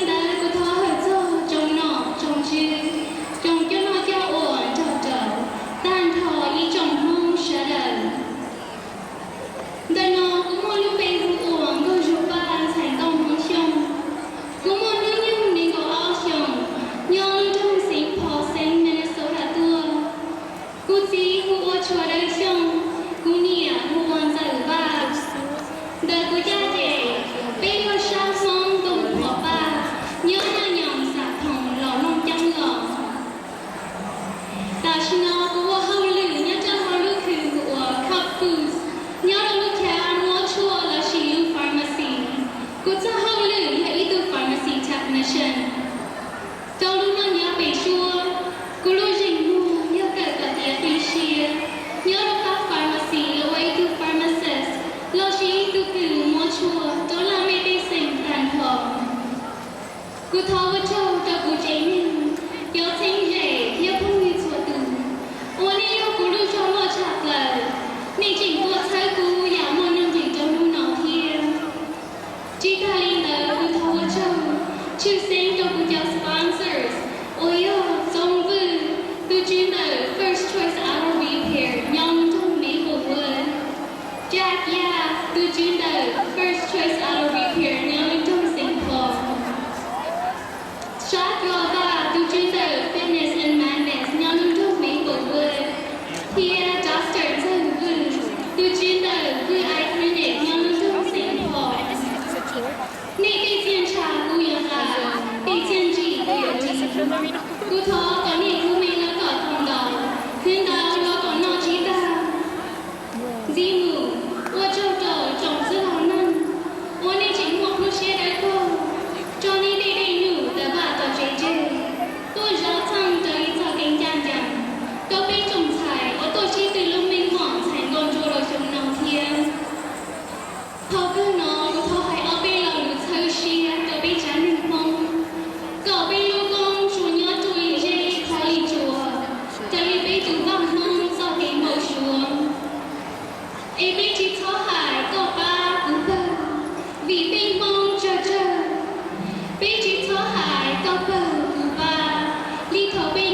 Ntawd kuv thov hawm txog tsoom nom tsoom tswv, tsoom coj noj coj ua nrog rau tag nrho ib tsoom Hmoob sawv daws. Ntawm no kuv muaj lub npe hu ua Nkauj Zuag Paj ntxhais nkauj Hmoob Xyooj. Kuv muaj hnub nyoog nees nkaum ob xyoos, nyob lub nroog Saint Paul, Saint Minnesota tuaj. Kuv txiv hu ua Tshua Dawb Xyooj, kuv niam hu ua Ntxawm Vaj. Ntawm kuv caj ces peb yog sab Hmoob Toom Qhuav Paj, nyob Naj Nyoos Xam Phoom, Los Looj Ceeb los. Tam sim no kuv ua hauj lwm nyob rau hauv lub khw hu ua Cup Foods, nyob rau lub chav muab tshuaj lossis lub pharmacy. Kuv txoj hauj lwm yog ib tug pharmacy technician. Rau lub neej yav pem suab, kuv lub zeem muag yog kawm kom tiav qi siab, nyob rau qab pharmacy los ua ib tug pharmacist lossis ib tug kws muab tshuaj rau laj mej pej xeem tag nrho. Kuv thov ua tsaug rau kuv tsev neeg, cov txheeb ze thiab phooj ywg txhua tus uas nej yog kuv lub zog loj tshaj plaws, nej tseem tuaj txhawb kuv yam muaj nuj nqis rau hnub no thiab. Tsis tag li ntawd kuv thov ua tsaug tshwj xeeb rau kuv cov sponsors uas yog Txoov Vwj, tus tswv ntawm First Choice Auto Repair nyob lub nroog Maplewood, Jack Yaj, tus tswv ntawm First Choice Auto Repair nyob lub nroog Saint Paul, Sab Dua Vaj, tus tswv ntawm Fitness and Madness nyob lub nroog Maplewood, thiab Doctor Ntxawg Vwj, tus tswv ntawm Vwj Eye Clinic nyob lub nroog Saint Paul. Nej tej txiaj ntsha kuv yuav nqa, tej txiaj ntsim kuv yuav ris. Kuv thov kom nej kuv me los kom tau ntau, khwv ntau los kom noj tsis tag. Ntxiv mus, ua tsaug rau tsoom txwj laug neeg uas nej tseem muaj lub siab dawb paug rau nej tej dej num tawm vaj tom tsev tseg, tuaj zov txheej rau ib txoj kev ncaj ncees rau peb tsoom ntxhais uas tuaj sib tw lub meej mom ntxhais nkauj ntsuab rau xyoo no thiab. Thaum kawg no kuv thov hais ob peb lo lus txhawb siab rau peb tsav neeg Hmoob, kom peb lub koob tsuas nyob ruaj li zeb qhuav li tsuas, raws li peb tus vaj Hmoob txoj kev npau suav. Es peb tsis txhob hais koj pab kuv pawg, vim peb Hmoob tsawg tsawg. Peb tsis txhob hais koj pawg kuv pab, li thaum peb